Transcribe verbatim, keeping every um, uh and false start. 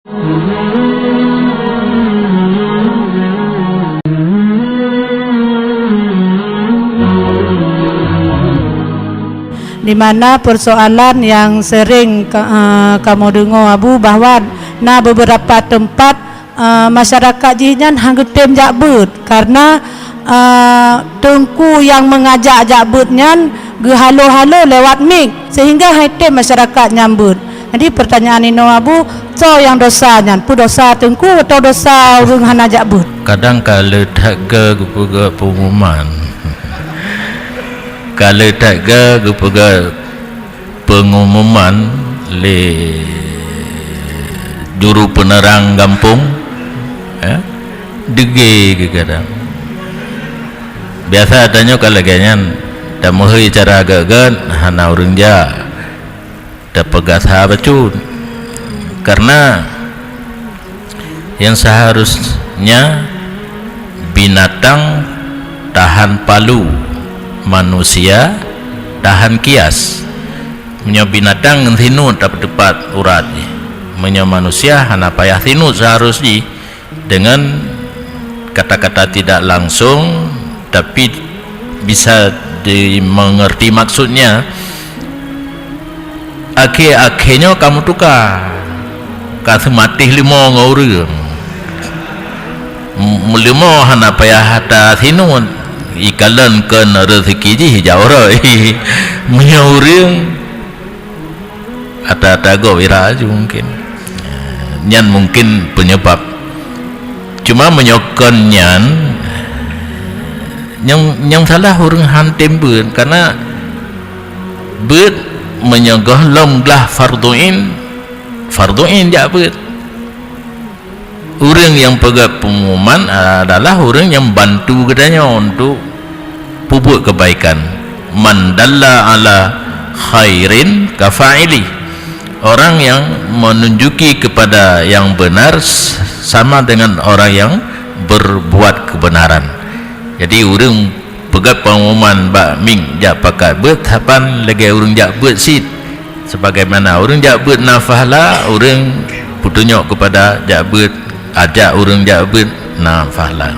Di mana persoalan yang sering ka-, eh, kamoe deungoe, Abu, bahwa na beberapa tempat, eh, masyarakat jih nyan han geutem jak beuet karena, eh, teungku yang mengajak jak beuet nyan geuhalo-halo lewat mik, sehingga han tem masyarakat nyan beuet. Jadi, pertanyaan inoe, Abu, soe nyang dosa nyan? Peue dosa teungku atau dosa ureuëng hana jak beuet? Kadang ka le that ga geupeugah pengumuman. Ka le that ga geupeugah pengumuman lé juru penerang gampông, ya, degé geugadang. Biasa tanyoe ka lagée nyan, tameuhôi cara gét-gét, hana ureuëng jak, tapeugah sa bacut. Karena yang seharusnya binatang tahan palu, manusia tahan kias. Meunyoe binatang ngon sinut tapeuteupat urat jih, meunyoe manusia hana payah sinut seharus jih. Dengan kata-kata tidak langsung, tapi bisa dimengerti maksudnya, akhé-akhé nyoe ka meutuka, ka seumatéh leumo ngon ureuëng. M-, meuleumo hana payah ata sinut, ikalon kon rezeki jih jak uroe. Meunyoe ureuëng ata-ata gob ira aju mungkin. Nyan mungkin penyebab. Cuma meunyoe kon nyan, nyang, nyang salah ureuëng han tem beuet, karena beuet meunyoe gohlom glah fardhu ain, fardhu ain jak beuet. Ureuëng nyang peugah pengumuman adalah ureuëng nyang bantu geutanyoe untuk peubuet kebaikan. Man dalla ala khairin kafa'ili. Orang yang menunjuki kepada yang benar s-, sama dengan orang yang berbuat kebenaran. Jadi, ureuëng peugah pengumuman bak mik jak pakat beuet, saban lagée ureuëng jak beuet cit. Sebagaimana ureuëng jak beuet na pahala, ureuëng peutunyok kepada jak beuet, ajak ureuëng jak beuet na pahala.